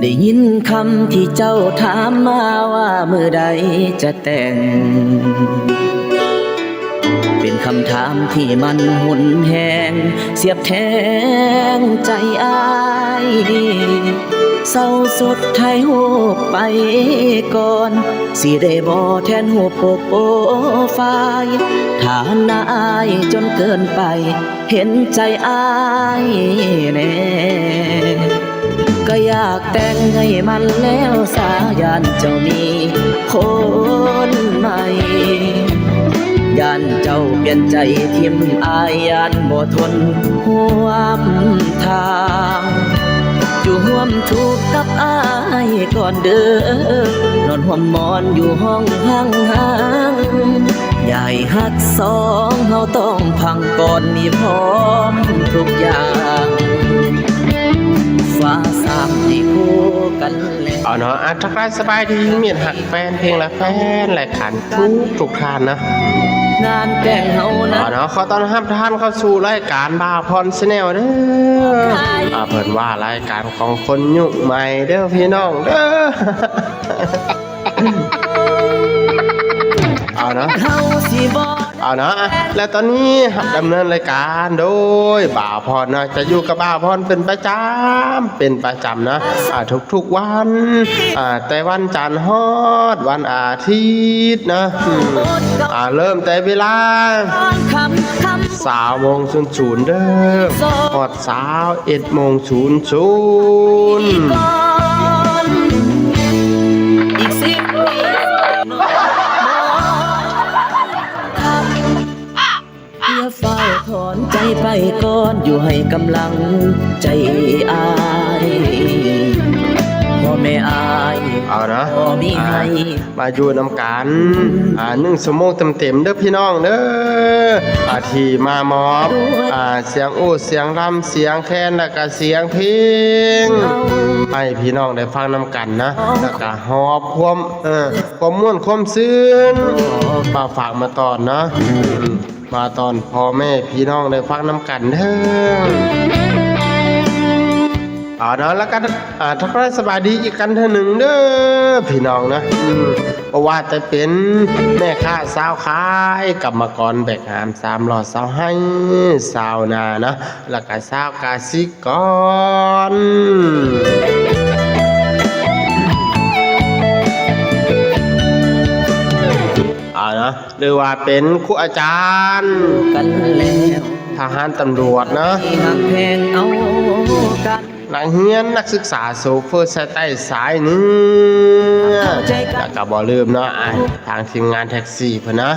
ໄດ້ຍິນຄຳທີ່ເຈົ້າຖາມມາວ່າມື້ໃດຈະແຕ່ງ ເປັນຄຳຖາມທີ່ມັນຮຸນແຮງ ສຽບແທງໃຈອ້າຍ ເສົ້າສົດຖ່າຍຮູບໄປກ່ອນ ຊິໄດ້ບໍ່ແທນຮູບໂປໂປຟາຍ ຖ້ານາອາຍຈົນເກີນໄປ ເຫັນໃຈອ້າຍແດ່ ກໍຢາກແຕ່ງໃຫ້ມັນແລ້ວສາ ຢ້ານເຈົ້າມີຄົນໃໝ່ ຢ້ານເຈົ້າປ່ຽນໃຈຖິ້ມອ້າຍ ຢ້ານບໍ່ທົນຮ່ວມທາງ ຢູ່ຮ່ວມທຸກກັບອ້າຍກ່ອນເດີ ນອນຮ່ວມໝອນຢູ່ຫ້ອງຫ່າງໆ ຢ່າໃຫ້ຮັກສອງເຮົາຕ້ອງພັງ ກ່ອນມີພ້ອມທຸກຢ່າງ ຟ້າສາມທີ່ຄູ່ກັນແລ້ວ. ເອົາເນາະ ອາ ທັກທາຍສະບາຍດີມິດຮັກແຟນເພງ ແລະ ແຟນລາຍການທຸກໆທ່ານເນາະ ງານແຕ່ງເຮົານະ ເອົາເນາະ ຂໍຕ້ອນຮັບທ່ານເຂົ້າສູ່ລາຍການບ່າວພອນ Channel ເດີ ອາ ເພິ່ນວ່າລາຍການຂອງຄົນຍຸກໃໝ່ເດີພີ່ນ້ອງເດີ ເອົາເນາະ ເອົາເນາະ ແລະ ຕອນນີ້ຮັບດຳເນີນລາຍການໂດຍບ່າວພອນເນາະ ຈະຢູ່ກັບບ່າວພອນເປັນປະຈຳ ເປັນປະຈຳເນາະ ອາ ທຸກໆວັນ ອາ ແຕ່ວັນຈັນຮອດວັນອາທິດເນາະ ອາ ເລີ່ມແຕ່ເວລາຊາວໂມງສູນໆເດີ ຮອດຊາວເອັດໂມງສູນສູນ ອີກສິບປີ ຢ່າຟ້າວຖອນໃຈໄປກ່ອນ ຢູ່ໃຫ້ກຳລັງໃຈອ້າຍ ພໍ່ແມ່ອ້າຍ ເອົາເນາະ ບໍ່ມີໃຫ້ ມາຢູ່ນຳກັນ ອາ ໜຶ່ງຊົ່ວໂມງເຕັມໆເດີພີ່ນ້ອງເດີ ອາ ທີ່ມາມອບ ອາ ສຽງອູດສຽງລຳ ສຽງແຄນ ແລ້ວກະສຽງເພງ ໃຫ້ພີ່ນ້ອງໄດ້ຟັງນຳກັນນະ ແລ້ວກະຫອບຄວາມ ເອີ ຄວາມມ່ວນຄວາມຊື່ນ ມາຝາກມາຕ້ອນເນາະ ມາຕ້ອນພໍ່ແມ່ພີ່ນ້ອງໄດ້ຟັງນຳກັນເດີ ເອົາເນາະ ແລ້ວກໍ ອາ ທັກທາຍສະບາຍດີອີກກັນເທື່ອໜຶ່ງເດີພີ່ນ້ອງເນາະ ອືມ ບໍ່ວ່າແຕ່ເປັນແມ່ຄ້າຊາວຂາຍ ກຳມະກອນແບກຫາມ ສາມລໍ້ຊາວໄຮ່ຊາວນາເນາະ ແລ້ວກໍຊາວກະສິກອນ ເອົາເນາະ ຫຼືວ່າເປັນຄູອາຈານ ທະຫານຕຳຫຼວດເນາະ ນັກຮຽນນັກສຶກສາ ໂຊເຟີສາຍໃຕ້ສາຍເໜືອ ແລ້ວກໍບໍ່ລືມເນາະ ອ່າ ທາງທີມງານແທັກຊີເພິ່ນເນາະ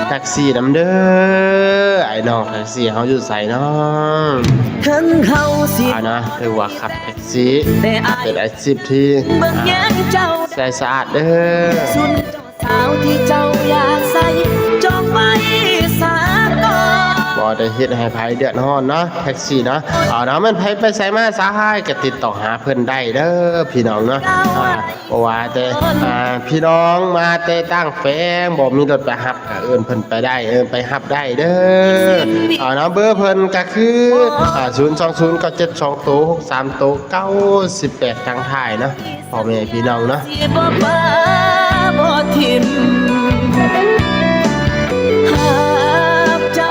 ແທັກຊີນຳເດີ ອ້າຍນ້ອງແທັກຊີເຮົາຢູ່ໃສເນາະ ເຖິງເຮົາຊິ ອ່າ ນະ ຖືວ່າຂັບແທັກຊີເປັນອາຊີບທີ່ ອ່າ ໃສສະອາດເດີ ສາວທີ່ເຈົ້າຢາກໃສ່ ຈອງໄວ້ສາກ່ອນ ບໍ່ໄດ້ເຮັດໃຫ້ໃຜເດືອດຮ້ອນເນາະ ແທັກຊີເນາະ ເອົາເນາະ ແມ່ນໃຜໄປໃສມາໃສກໍຕິດຕໍ່ຫາເພິ່ນໄດ້ເດີພີ່ນ້ອງເນາະ ອ່າ ບໍ່ວ່າແຕ່ ອ່າ ພີ່ນ້ອງມາແຕ່ຕ່າງແຂວງ ບໍ່ມີລົດໄປຮັບ ກໍເອີ້ນເພິ່ນໄປໄດ້ ເອີ້ນໄປຮັບໄດ້ເດີ ເອົາເນາະ ເບີເພິ່ນກໍຄື ອ່າ ສູນສອງສູນ ເກົ້າເຈັດສອງໂຕ ຫົກສາມໂຕ ເກົ້າສິບແປດ ທາງທ້າຍເນາະ ພໍ່ແມ່ພີ່ນ້ອງເນາະ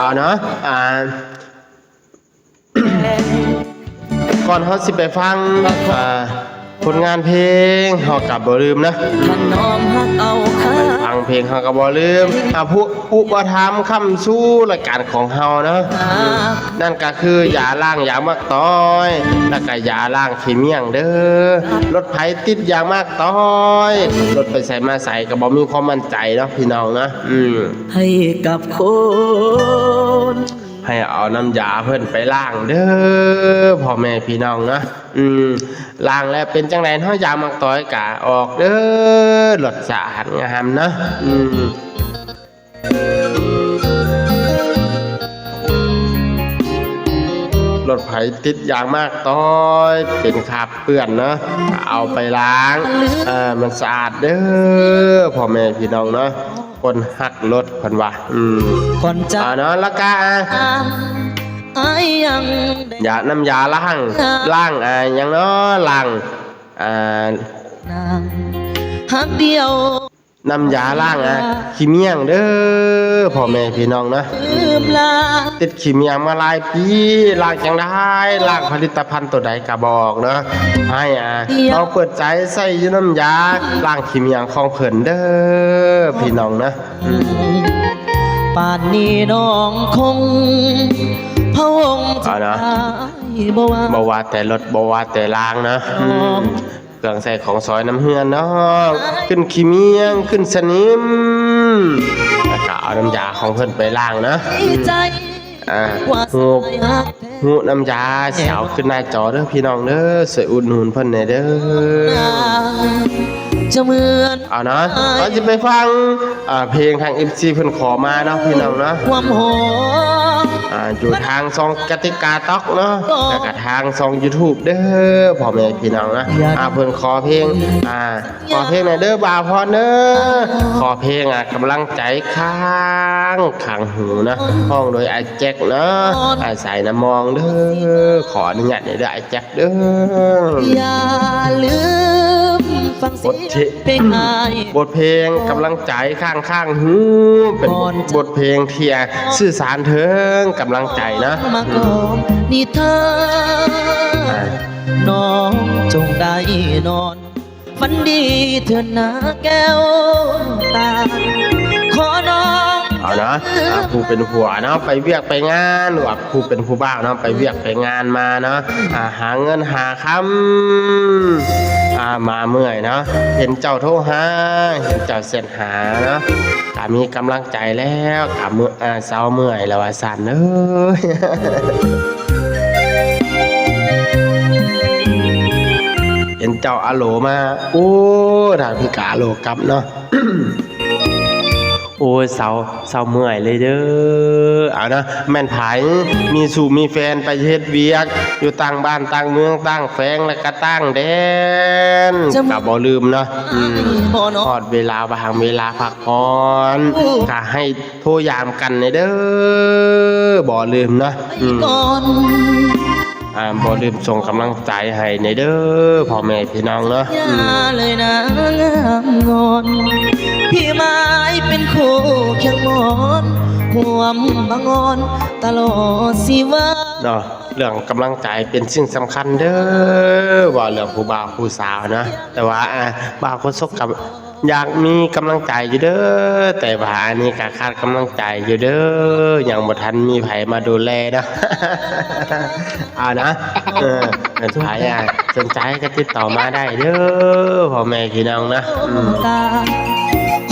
ເອົາເນາະ ອ່າ ກ່ອນເຮົາຊິໄປຟັງ ອ່າ ຜົນງານເພງ ເຮົາກໍບໍ່ລືມນະ ໄປຟັງເພງເຮົາກໍບໍ່ລືມ ອ່າ ຜູ້ອຸປະຖຳຄ້ຳຊູລາຍການຂອງເຮົາເນາະ ນັ້ນກໍຄືຢາລ້າງຢາງໝາກຕອຍ ແລ້ວກໍຢາລ້າງຂີ້ມ້ຽງເດີ ລົດໃຜຕິດຢາງໝາກຕອຍ ລົດໄປໃສມາໃສກໍບໍ່ມີຄວາມໝັ້ນໃຈເນາະ ພີ່ນ້ອງເນາະ ອືມ ໃຫ້ກັບຄົນ ໃຫ້ເອົານ້ຳຢາເພິ່ນໄປລ້າງເດີ ພໍ່ແມ່ພີ່ນ້ອງເນາະ ອືມ ລ້າງແລ້ວເປັນຈັ່ງໃດເນາະ ຢາງໝາກຕອຍກະອອກເດີ ລົດສະອາດງາມເນາະ ອືມ ລົດໃຜຕິດຢາງໝາກຕອຍ ເປັນຄາບເປື້ອນເນາະ ເອົາໄປລ້າງ ເອີ ມັນສະອາດເດີ ພໍ່ແມ່ພີ່ນ້ອງເນາະ ຄົນຮັກລົດເພິ່ນວ່າ ອືມ ກ່ອນຈາກ ອ່າ ເນາະ ແລ້ວກະ ອ້າຍຍັງໄດ້ ຢາ ນ້ຳຢາລ້າງ ລ້າງ ອ່າ ຫຍັງເນາະ ລ້າງ ອ່າ ນາງຮັກດຽວ ນ້ຳຢາລ້າງ ອ່າ ຂີ້ໝ້ຽງເດີພໍ່ແມ່ພີ່ນ້ອງເນາະ ອືມ ຕິດຂີ້ໝ້ຽງມາຫຼາຍປີ ລ້າງຈັ່ງໃດ ລ້າງຜະລິດຕະພັນໂຕໃດກະບໍ່ອອກເນາະ ໃຫ້ ອ່າ ລອງເປີດໃຈໃຊ້ຢູ່ນ້ຳຢາລ້າງຂີ້ໝ້ຽງຂອງເພິ່ນເດີພີ່ນ້ອງເນາະ ອືມ ປານນີ້ນ້ອງຄົງພະວົງຈະຕາຍ ບໍ່ວ່າ ບໍ່ວ່າແຕ່ລົດ ບໍ່ວ່າແຕ່ລ້າງເນາະ ອືມ ເຄື່ອງໃຊ້ຂອງສອຍນຳເຮືອນເນາະ ຂຶ້ນຂີ້ໝ້ຽງ ຂຶ້ນສະໜິມ ແລ້ວກະເອົານ້ຳຢາຂອງເພິ່ນໄປລ້າງເນາະ ອືມ ອ່າ ຮູບ ຮູບນ້ຳຢາຊິເອົາຂຶ້ນໜ້າຈໍເດີພີ່ນ້ອງເດີ ຊ່ວຍອຸດໜູນເພິ່ນແດ່ເດີ ເອົາເນາະ ເຮົາຊິໄປຟັງ ອ່າ ເພງທາງເອັຟຊີເພິ່ນຂໍມາເນາະພີ່ນ້ອງເນາະ ຄວາມຫອມ ອ່າ ຢູ່ທາງຊ່ອງກະຕິກາຕັອກເນາະ ແລ້ວກະທາງຊ່ອງຢູທູບເດີພໍ່ແມ່ພີ່ນ້ອງເນາະ ອ່າ ເພິ່ນຂໍເພງ ອ່າ ຂໍເພງແດ່ເດີບ່າວພອນເດີ ຂໍເພງ ອ່າ ກຳລັງໃຈຄ້າງ ຄ້າງຫູເນາະ ຮ້ອງໂດຍອ້າຍແຈັກເນາະ ອ້າຍສາຍນ້ຳມອງເດີ ຂໍອະນຸຍາດແດ່ເດີອ້າຍແຈັກ ເດີ ຢ່າລືມຟັງສຽງເພງອ້າຍ ບົດເພງກຳລັງໃຈຄ້າງໆຫູ ເປັນບົດເພງທີ່ສື່ສານເຖິງກຳລັງໃຈນະ ມາກອງນິທານ ນ້ອງຈົ່ງໄດ້ນອນຝັນດີເທີນນາແກ້ວຕາ ຂໍນ້ອງ ເອົາເນາະ ອ່າ ຜູ້ເປັນຜົວເນາະ ໄປວຽກໄປງານ ວ່າ ຜູ້ເປັນຜູ້ບ່າວເນາະ ໄປວຽກໄປງານມາເນາະ ອ່າ ຫາເງິນຫາຄຳ ອ່າ ມາເມື່ອຍເນາະ ເຫັນເຈົ້າໂທຫາ ເຫັນເຈົ້າແຊັດຫາເນາະ ກະມີກຳລັງໃຈແລ້ວ ກະເມື່ອ ອ່າ ເຊົາເມື່ອຍແລ້ວວ່າຊັ້ນເອີຍ ເຫັນເຈົ້າອາໂຫຼມາ ໂອ້ ທາງພີ້ກະອາໂຫຼກັບເນາະ. ໂອ້ຍ ເຊົາ ເຊົາເມື່ອຍເລີຍເດີ ເອົານະ ແມ່ນໃຜມີຊູ້ມີແຟນໄປເຮັດວຽກຢູ່ຕ່າງບ້ານຕ່າງເມືອງຕ່າງແຂວງ ແລະກະຕ່າງແດນ ກະບໍ່ລືມເນາະ ອືມ ຮອດເວລາວ່າງເວລາພັກຜ່ອນ ກະໃຫ້ໂທຢາມກັນແດ່ເດີ ບໍ່ລືມເນາະ ອືມ ອ່າ ບໍ່ລືມສົ່ງກຳລັງໃຈໃຫ້ແດ່ເດີພໍ່ແມ່ພີ່ນ້ອງເນາະ ອືມ ຢ່າເລີຍນາງງາມງອນ ພີ່ໝາຍເປັນຄູ່ຄຽງໝອນ ຮ່ວມບັງອອນຕະຫຼອດຊີວາ ເນາະ ເລື່ອງກຳລັງໃຈເປັນສິ່ງສຳຄັນເດີ ເວົ້າເລື່ອງຜູ້ບ່າວຜູ້ສາວນະ ແຕ່ວ່າ ອ່າ ບ່າວໂຄສົກກະ ຢາກມີກຳລັງໃຈຢູ່ເດີ ແຕ່ວ່າອັນນີ້ກະຂາດກຳລັງໃຈຢູ່ເດີ ຍັງບໍ່ທັນມີໃຜມາດູແລເນາະ ເອົານະ ເອີ ໃຜ ອ່າ ສົນໃຈກະຕິດຕໍ່ມາໄດ້ເດີ ພໍ່ແມ່ພີ່ນ້ອງນະ ອືມ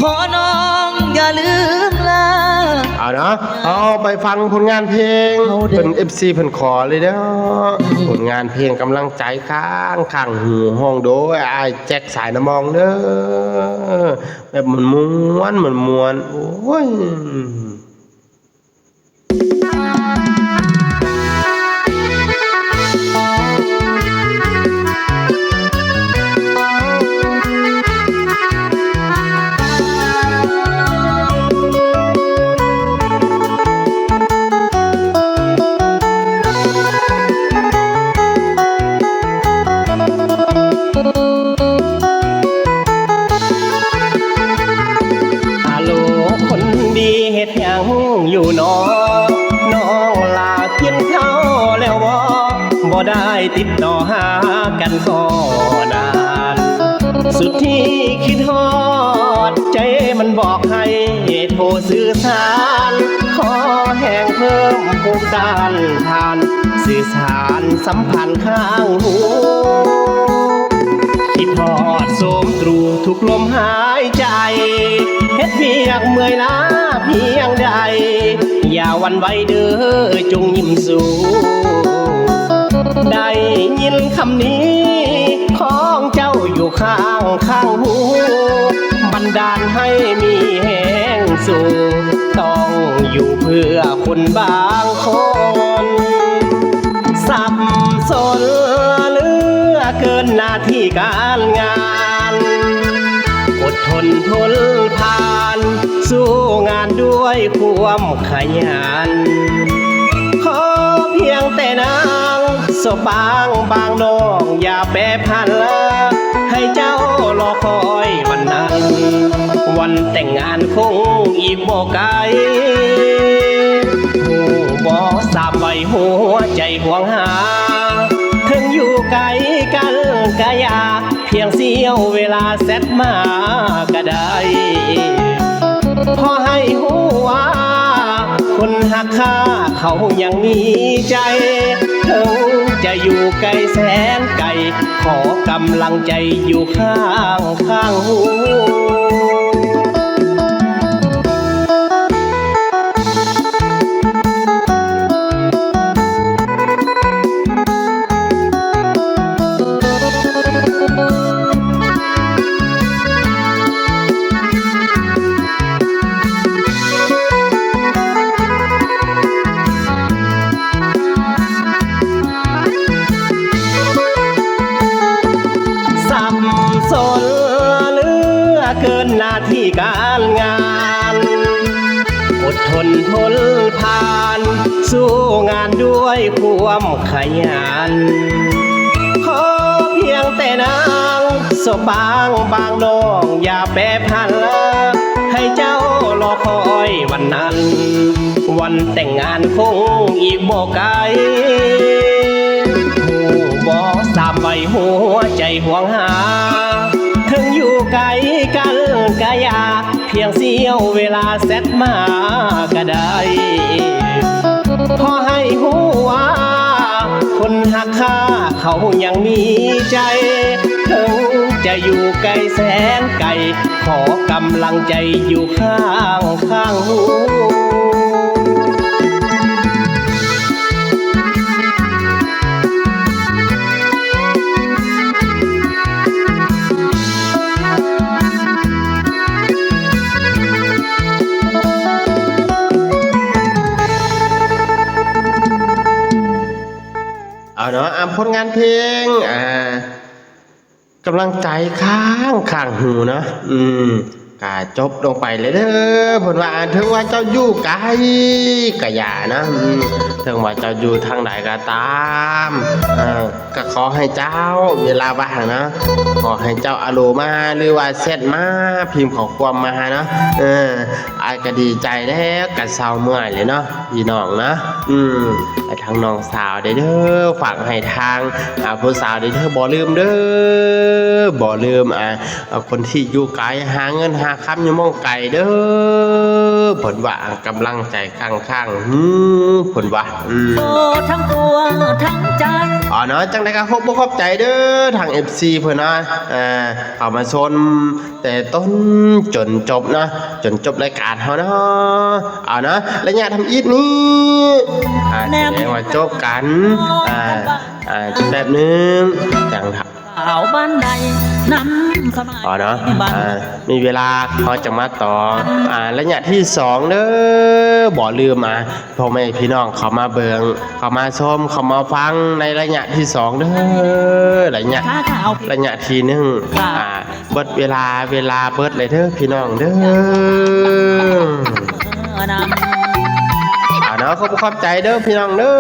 ຂໍນ້ອງຢ່າລືມລາ ເອົາເນາະ ເຮົາໄປຟັງຜົນງານເພງ ເພິ່ນ ເອັຟຊີ ເພິ່ນຂໍເລີຍເດີ ຜົນງານເພງກຳລັງໃຈ ຄ້າງ ຄ້າງຫູ ຮ້ອງໂດຍອ້າຍແຈັກ ສາຍນ້ຳມອງເດີ ແບບມ່ວນໆ ມ່ວນໆ ໂອ້ຍ. ຮາໂຫຼ ຄົນດີເຮັດຫຍັງຢູ່ນໍ? ນ້ອງຫຼ້າກິນເຂົ້າແລ້ວບໍ່? ບໍ່ໄດ້ຕິດຕໍ່ຫາກັນກໍນານ ສຸດທີ່ຄິດຮອດ ໃຈມັນບອກໃຫ້ໂທສື່ສານ ຂໍແຮງເພີ່ມພູມຕ້ານທານ ສື່ສານສຳພັນຂ້າງຫູ ຄິດຮອດໂສມຕຣູທຸກລົມຫາຍໃຈ ເຮັດວຽກເມື່ອຍລ້າພຽງໃດ ຢ່າຫວັ່ນໄຫວເດີ ຈົ່ງຍິ້ມສູ້ ໄດ້ຍິນຄຳນີ້ຂອງເຈົ້າຢູ່ຂ້າງຂ້າງຫູ ບັນດານໃຫ້ມີແຮງສູ້ ຕ້ອງຢູ່ເພື່ອຄົນບາງຄົນ ສັບສົນເຫຼືອເກີນໜ້າທີ່ການງານ ອົດທົນທົນຜ່ານ ສູ້ງານດ້ວຍຄວາມຂະຫຍັນ ຂໍພຽງແຕ່ນາງ ສະບາງບາງນ້ອງຢ່າແປຜັນ ໃຫ້ເຈົ້າລໍຄອຍວັນນັ້ນ ວັນແຕ່ງງານຄົງອີກບໍ່ໄກ ຮູ້ບໍ່ສາມໄວຫົວໃຈຫວງຫາ ເຖິງຢູ່ໄກກັນກະຢ່າ ພຽງສ່ຽວເວລາແຊັດມາກະໄດ້ ຂໍໃຫ້ຮູ້ວ່າຄົນຮັກຂ້າເຂົາຍັງມີໃຈ ເຖິງຈະຢູ່ໄກແສນໄກ ຂໍກຳລັງໃຈຢູ່ຂ້າງໆຫູ. ສັບສົນເຫຼືອເກີນໜ້າທີ່ການງານ ອົດທົນທົນຜ່ານ ສູ້ງານດ້ວຍຄວາມຂະຫຍັນ ຂໍພຽງແຕ່ນາງ ສະບາງບາງນ້ອງຢ່າແປຜັນ ໃຫ້ເຈົ້າລໍຄອຍວັນນັ້ນ ວັນແຕ່ງງານຄົງອີກບໍ່ໄກ ຮູ້ບໍ່ສາມໄວຫົວໃຈຫວງຫາ ເຖິງຢູ່ໄກກັນກະຢ່າ ພຽງສ່ຽວເວລາແຊັດມາກະໄດ້ ຂໍໃຫ້ຮູ້ວ່າຄົນຮັກຂ້າເຂົາຍັງມີໃຈ ເຖິງຈະຢູ່ໄກແສນໄກ ຂໍກຳລັງໃຈຢູ່ຂ້າງໆຫູ. ເອົາເນາະ ອາ ຜົນງານເພງ ອາ ກຳລັງໃຈຄ້າງຂ້າງຫູເນາະ ອືມ ກະຈົບລົງໄປແລ້ວເດີ ເພິ່ນວ່າ ເຖິງວ່າເຈົ້າຢູ່ໄກກະຢ່ານະ ອືມ ເຖິງວ່າເຈົ້າຢູ່ທາງໃດກະຕາມ ເອີ ກະຂໍໃຫ້ເຈົ້າເວລາວ່າງນະ ຂໍໃຫ້ເຈົ້າອາໂລມາ ຫຼືວ່າແຊັດມາ ພິມຂໍ້ຄວາມມານະ ເອີ ອ້າຍກະດີໃຈແລ້ວ ກະເຊົາເມື່ອຍແລ້ວເນາະ ພີ່ນ້ອງນະ ອືມ ໃຫ້ທາງນ້ອງສາວໄດ້ເດີ ຝາກໃຫ້ທາງ ອາ ຜູ້ສາວໄດ້ເດີ ບໍ່ລືມເດີ ບໍ່ລືມ ອາ ຄົນທີ່ຢູ່ໄກ ຫາເງິນຫາຄຳຢູ່ໝ່ອງໄກເດີ ເພິ່ນວ່າ ກຳລັງໃຈຄ້າງໆຫູ ເພິ່ນວ່າ ອືມ ໂສດທັງຕົວທັງໃຈ ເອົາເນາະ ຈັ່ງໃດກະຂອບອົກຂອບໃຈເດີ ທາງເອັຟຊີເພິ່ນເນາະ ເຂົ້າມາຊົມ ແຕ່ຕົ້ນຈົນຈົບເນາະ ຈົນຈົບລາຍການເຮົາເນາະ ເອົາເນາະ ໄລຍະທຳອິດນີ້ ອາ ສະແດງວ່າຈົບກັນ ອາ ອາ ແປັບໜຶ່ງ ຈັ່ງ ເອົາເນາະ ອາ ມີເວລາເຮົາຈະມາຕໍ່ ອາ ໄລຍະທີສອງເດີ ບໍ່ລືມ ອາ ພໍ່ແມ່ພີ່ນ້ອງເຂົ້າມາເບິ່ງ ເຂົ້າມາຊົມ ເຂົ້າມາຟັງໃນໄລຍະທີສອງເດີ ໄລຍະ ໄລຍະທີໜຶ່ງ ອາ ເບິດເວລາ ເວລາເບິດແລ້ວເດີພີ່ນ້ອງເດີ ເອົາເນາະ ຂອບ ຂອບໃຈເດີພີ່ນ້ອງເດີ.